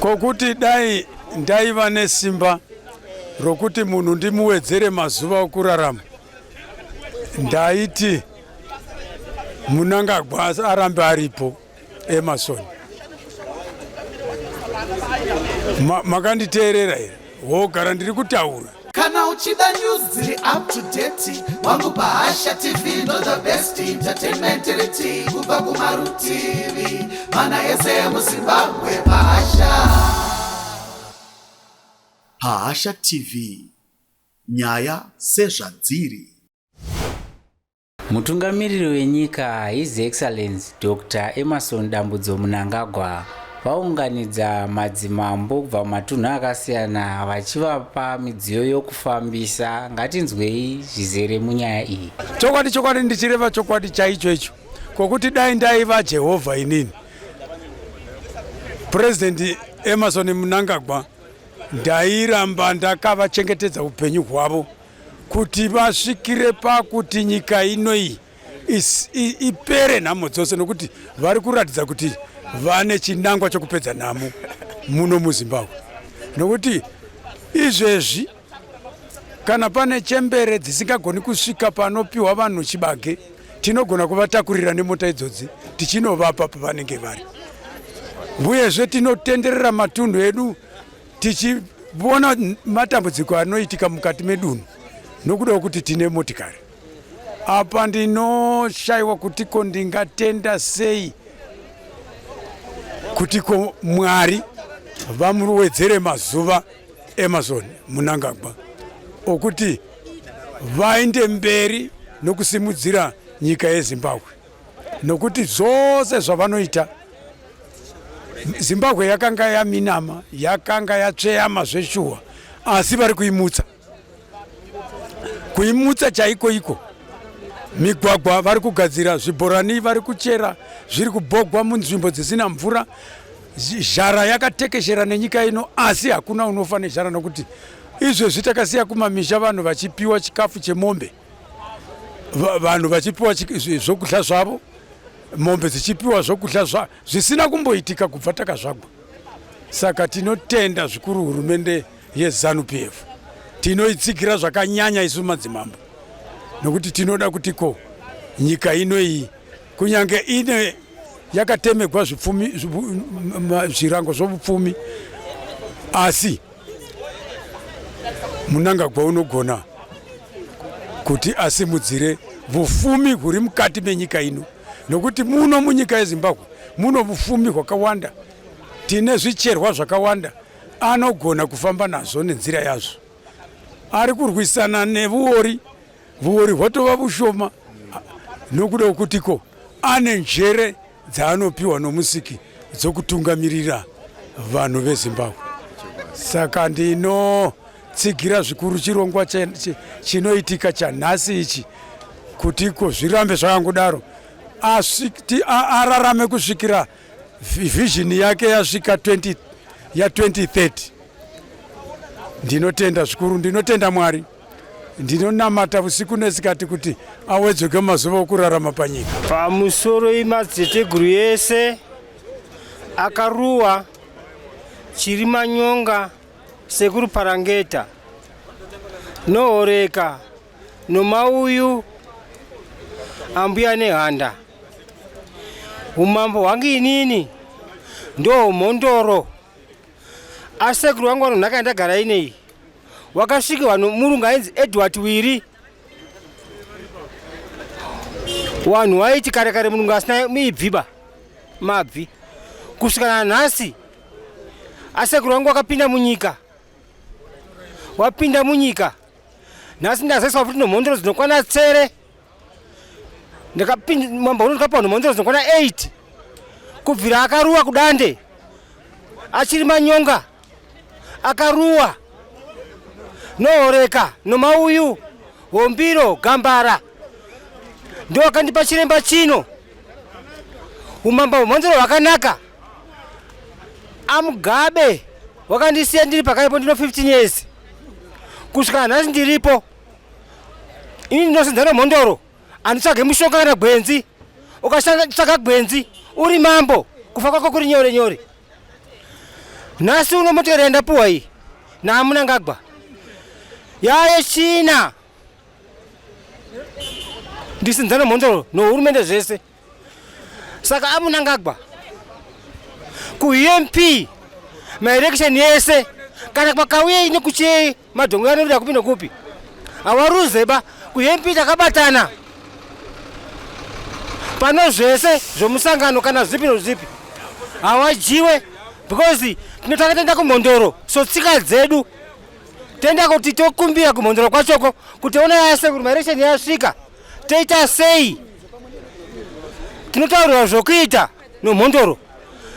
Kokuti dai ndaiva nesimba rokuti munhu ndimuwedzere mazuva okurarama, ndaiti Mnangagwa arambe aripo. Emerson, makanditeerera here? Wogara ndiri kutaura. Kana uchida news dziri up to date, wangu paHasha TV ndo the best entertainment riti kubva kumarutivi mana ese emuZimbabwe paHasha. PaHasha TV, nyaya sezvadziri. Mutungamiriri wenyika His Excellency Dr. Emmerson Dambudzo Mnangagwa vaunganidza madzimambo kubva mumatunhu akasiyana vachivapa midziyo yokufambisa. Ngatinzwei zvizere munyaya iyi. Chokwadi chokwadi ndichireva chokwadi chaicho icho kwokuti dai ndaiva Jehovha inini President Emmerson Mnangagwa ndairamba ndakavachengetedza upenyu hwavo kuti vasvikire pakuti nyika ino iyi ipere nhamo dzose nokuti vari kuratidza kuti vane chinangwa chokupedza nhamo muno muZimbabwe nokuti izvezvi kana pane chembere dzisingagoni kusvika panopiwa vanhu chibage tinogona kuvatakurira nemota idzodzi tichinovapa pavanenge vari uyezve tinotenderera matunhu edu tichiona matambudziko anoitika mukati medunhu nokuda kwekuti tine motikari apa. Ndinoshayiwa kuti ko ndingatenda sei kuti ko Mwari vamuwedzere mazuva Emmerson Mnangagwa okuti vaende mberi nokusimudzira nyika yeZimbabwe, nokuti zvose zvavanoita, Zimbabwe yakanga yaminama, yakanga yatsveyama zveshuwa, asi vari kuimutsa, kuimutsa chaiko iko. Migwagwa vari kugadzira, zvibhorani vari kuchera, zviri kubhogwa munzvimbo dzisina mvura. Zhara yakatekeshera nenyika ino, asi hakuna unofa nezhara, nokuti izvezvi takasiya kumamisha vanhu vachipiwa chikafu chemombe, vanhu vachipiwa zvokudya zvavo, mombe dzichipiwa zvokudya, zvisina kumboitika kubva takazvagwa. Saka tinotenda zvikuru hurumende yeZANU PF, tinoitsigira zvakanyanya isu madzimambo, nokuti tinoda kuti ko nyika ino iyi, kunyange ine yakatemegwa zvipfumi, zvirango zvobupfumi, asi Mnangagwa unogona kuti asimudzire vufumi huri mukati menyika ino, nokuti muno munyika yeZimbabwe muno vufumi hwakawanda, tine zvicherwa zvakawanda. Anogona kufamba nazvo nenzira yazvo. Ari kurwisana nevuori, vuori hwatova vushoma nokuda kwekutiko ane njere dzaanopiwa nomusiki dzokutungamirira vanhu veZimbabwe. Saka ndinotsigira zvikuru chirongwa chinoitika chanhasi ichi, kutiko zvirambe zvakangodaro, ararame kusvikira vision yake yasvika 20 ya 2030. Ndinotenda zvikuru, ndinotenda Mwari, ndinonamata usiku nesikati kuti awedzerwe mazuva okurarama panyika. Pamusoro imadziteteguru yese akaruwa Chirimanyonga, Sekuru Parangeta, Nohoreka, Nomauyu, Ambuya Nehanda. Umambo hwangu inini ndo mhondoro, asekuru wangu vanonhaka yandagara inei wakasvikirwa nomurungu ainzi Edward Wiri. Vanhu waiti kare kare murungu asina miibviba mabvi kusvika nanhasi. Asekuru wangu wakapinda munyika, wapinda munyika nhasi ndazaiswa futi nomhondoro dzinokwana tsere. Ndakapinda mambo uno, ndakapiwa nomhondoro dzinokwana 8 kubvira akaruwa kudande achiri manyonga, akaruwa Nohoreka, Nomauyu, Hombiro, Gambara ndo akandipa chiremba chino. Umambo hwemhondoro hwakanaka. Amugabe wakandisiya ndiri pakaipo, ndino 15 years, kusvika nhasi ndiripo. Ini ndinosenza nemhondoro, handitsvage mushonga kana gwenzi. Ukatsvaga gwenzi uri mambo, kufa kwako kuri nyore nyore. Nhasi uno motikari yandapuwa iyi naMunangagwa yayechina ndisinzana mhondoro nohurumende zvese. Saka aMunangagwa kuUMP maelection yese kana kwakauye nekuchei madhongo anoda kupi nokupi hawaruze ba kuUMP takabatana pano zvese zvomusangano kana zvipi nozvipi hawajiwe because tinotanga toenda kumhondoro so tsika dzedu toenda kuti tokumbira kumhondoro kwachoko kuti ona yasekuru maelection yasvika toita sei tinotaurirwa zvokuita nomhondoro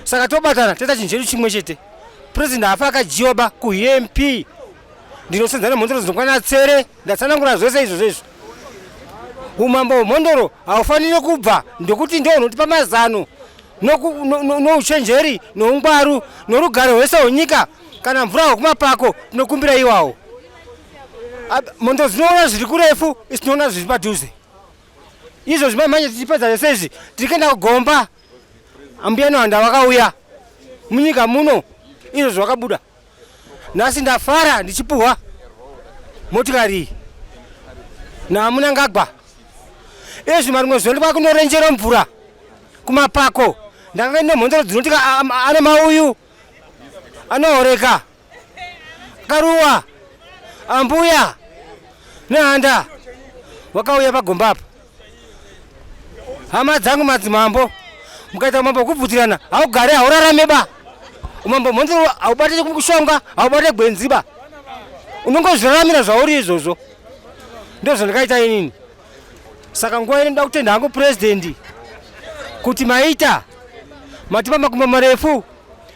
saka tobatana toita chinhu chedu chimwe chete. President haafa akajiwa ba kuUMP. Ndinosenza nemhondoro dzinokwana tsere, ndatsanangura zvese izvozvo izvo. Umambo hwemhondoro haufaniri kubva ndokuti ndo unotipa mazano nouchenjeri noungwaru norugare hwese hwenyika kana mvura hwekumapako tinokumbira iwawo. Mhondoro dzinoona zviri kurefu isu tinoona zviri padhuze. Izvozvi manje tichipedza zvese izvi tiri kuenda kugomba. Ambuya Nehanda vakauya munyika muno izvo zvakabuda. Nhasi ndafara ndichipuhwa motikari iyi naMunangagwa. Izvi marimwe zuva ndikwa kunorenjera mvura kumapako ndanga ndine mhondoro dzinoti ane mauyu anohoreka karuwa ambuya Nehanda wakauya pagomba apa. Hama dzangu madzimambo, mukaita umambo hwekubvutirana haugare haurarame ba. Umambo mhondoro haubate kushonga, haubate gwenzi ba. Unongozviraramira zvauri izvozvo. Ndozvandakaita inini. Saka nguva ino ndoda kutenda hangu president kuti maita matipa makumbo marefu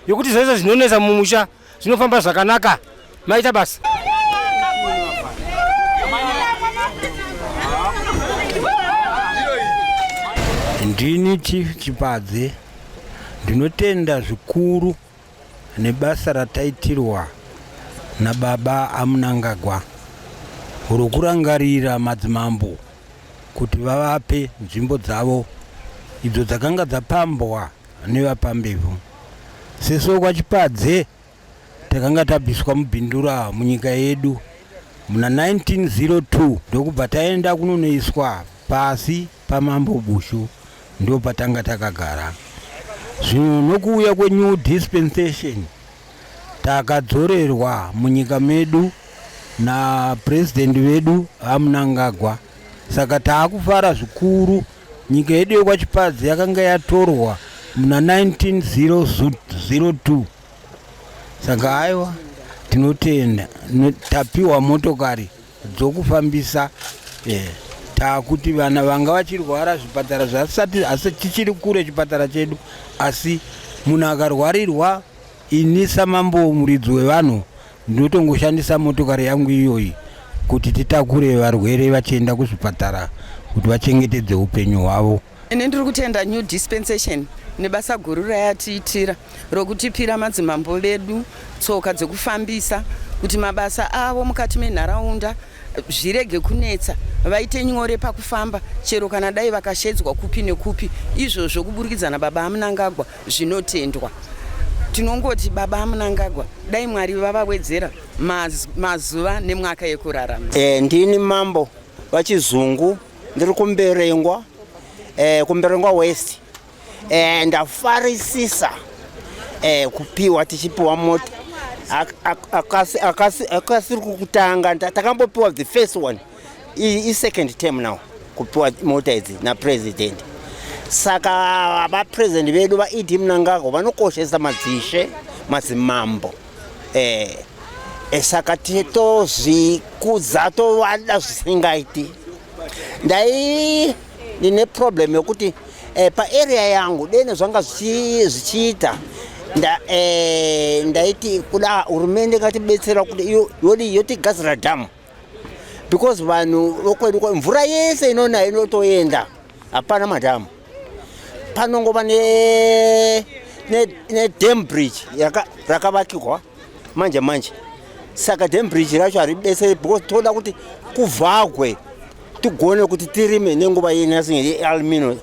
yokuti zvese zvinonetsa mumusha zvinofamba zvakanaka. Maita basa. Ndini Chief Chipadze, ndinotenda zvikuru nebasa rataitirwa nababa aMnangagwa rokurangarira madzimambo kuti vavape nzvimbo dzavo idzo dzakanga dzapambwa nevapambevhu. Sesu kwaChipadze takanga tabviswa mubhindura munyika yedu muna 1902 ndokubva taenda kunonoiswa pasi paMambo Bushu ndopatanga takagara. Zvino nokuuya kweNew Dispensation takadzorerwa munyika medu naPresident vedu VaMnangagwa saka taakufara zvikuru. Nyika yedu yekwaChipadze yakanga yatorwa muna 1902 saka aiwa tinotenda tapiwa motokari dzokufambisa eh, taakuti vana vanga vachirwara zvipatara zvasati asi tichiri kure chipatara chedu asi munhu akarwarirwa ini samambo muridzi wevanhu ndinotongoshandisa motokari yangu iyoyi kuti titakure varwere vachienda kuzvipatara kuti vachengetedze upenyu hwavo. Ini ndiri kutenda New Dispensation nebasa guru rayatiitira rokutipira madzimambo vedu tsoka dzekufambisa kuti mabasa avo mukati menharaunda zvirege kunetsa vaite nyore pakufamba chero kana dai vakashedzwa kupi nekupi izvozvo kuburikidza nababa aMnangagwa zvinotendwa tinongoti baba aMnangagwa dai Mwari vavawedzera mazuva nemwaka yekurarama. E, ndini mambo vachizungu ndiri kumberengwa e, kumberengwa west e, ndafarisisa e, kupiwa tichipiwa mota akasiri kukutanga takambopiwa the first one isecond term now kupiwa mota idzi napresident saka vapresident vedu vaED Mnangagwa vanokoshesa madzishe madzimambo eh, eh, saka tozvikudza tovada zvisingaiti ndai ndine problem yokuti eh, paarea yangu dene zvanga zvichiita nda eh, ndaiti kuda hurumende ngatibetsera kuti yodi yotigadzira dhamu because vanhu vokwedu mvura yese inonaya inotoenda hapana madhamu panongova ne nedam bridge rakavakirwa manje manje saka dam bridge racho haribetseri because toda kuti kuvhagwe tigone kuti tirime nenguva yealmino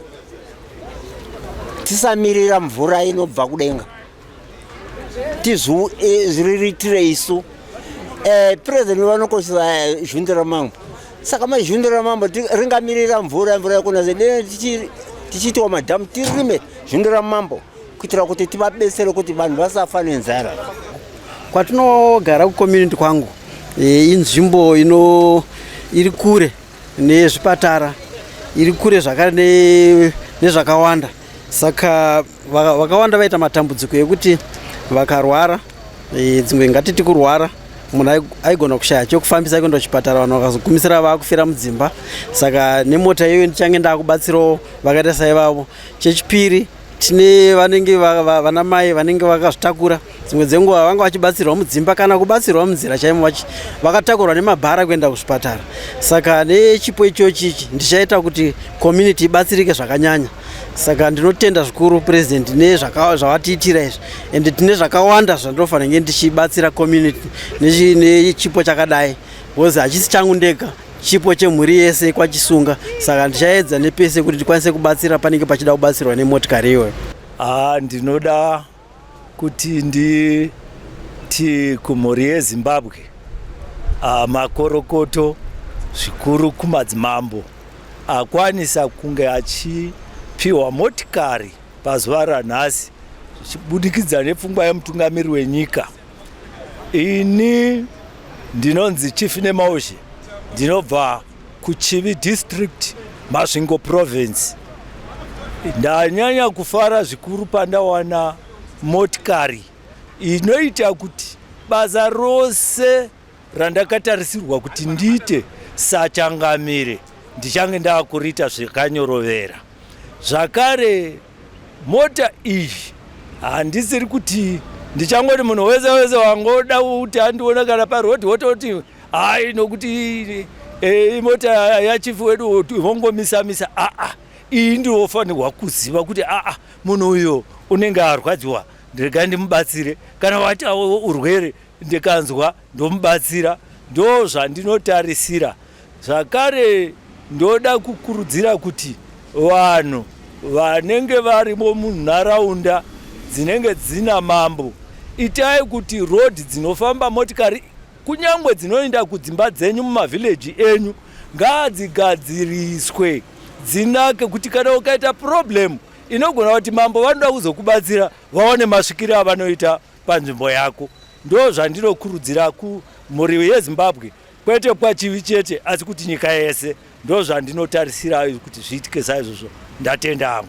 tisamirira mvura inobva kudenga. Tizviriritire isu. President vanokoshesa zhunde ramambo. Saka mazhunde ramambo ringamirira mvura, mvura yakona zedene tichiitiwa madhamu, tirime zhunde ramambo kuitira kuti tivabetsere kuti vanhu vasafa nenzara. Kwatinogara kucommunity kwangu, inzvimbo ino iri kure nezvipatara, iri kure zvakare nezvakawanda. Saka vakawanda vaita matambudziko ekuti vakarwara, dzimwe ngatiti kurwara, munhu aigona kushaya chekufambisa kuenda kuchipatara. Vanhu vakazogumisira vaakufira mudzimba. Saka nemota iyoyo ndichange ndaakubatsirawo vakaita saivavo. Chechipiri, tine vanenge vana mai vanenge vakazvitakura. Dzimwe dzenguva vanga vachibatsirwa mudzimba kana kubatsirwa munzira chaimo, vakatakurwa nemabhara kuenda kuzvipatara. Saka nechipo ichochichi ndichaita kuti community ibatsirike zvakanyanya. Saka ndinotenda zvikuru President nezvavatiitira izvi, ende tine zvakawanda zvandinofanira nge ndichibatsira community nechipo chakadai, because hachisi changu ndega, chipo chemhuri yese kwaChisunga. Saka ndichaedza nepese kuti ndikwanise kubatsira panenge pachida kubatsirwa nemotikari iyoyo. Ah, ndinoda kuti nditi kumhuri yeZimbabwe, makorokoto zvikuru kumadzimambo akwanisa kunge achipiwa motikari pazuva ranhasi zvichibudikidza nepfungwa yemutungamiri wenyika. Ini ndinonzi Chief Nemaushe, ndinobva kuChivi District, Masvingo Province. Ndanyanya kufara zvikuru pandawana motikari inoita kuti basa rose randakatarisirwa kuti ndiite sachangamire ndichange ndakuriita zvakanyorovera. Zvakare mota iyi handisiri kuti ndichangoti munhu wese wese wangoda kuti andiona kana parodhi wototi hai, nokuti imota yachief wedu, vongomisamisa. Aa, iyi ndinofanirwa kuziva kuti aa, munhu uyo unenge arwadziwa, ndirega ndimubatsire, kana wati urwere ndikanzwa ndomubatsira. Ndo zvandinotarisira. Zvakare ndoda kukurudzira kuti vanhu vanenge varimo munharaunda dzinenge dzina mambo, itai kuti rodhi dzinofamba motikari, kunyange dzinoenda kudzimba dzenyu mumavhileji enyu, ngadzigadziriswe dzinake, kuti kana ukaita problem inogona kuti mambo vanoda kuzokubatsira, vaone masvikiro avanoita panzvimbo yako. Ndo zvandinokurudzira kumhuri yeZimbabwe, kwete kwaChivi chete, asi kuti nyika yese. Ndo zvandinotarisira kuti zviitike saizvozvo. Ndatenda hangu.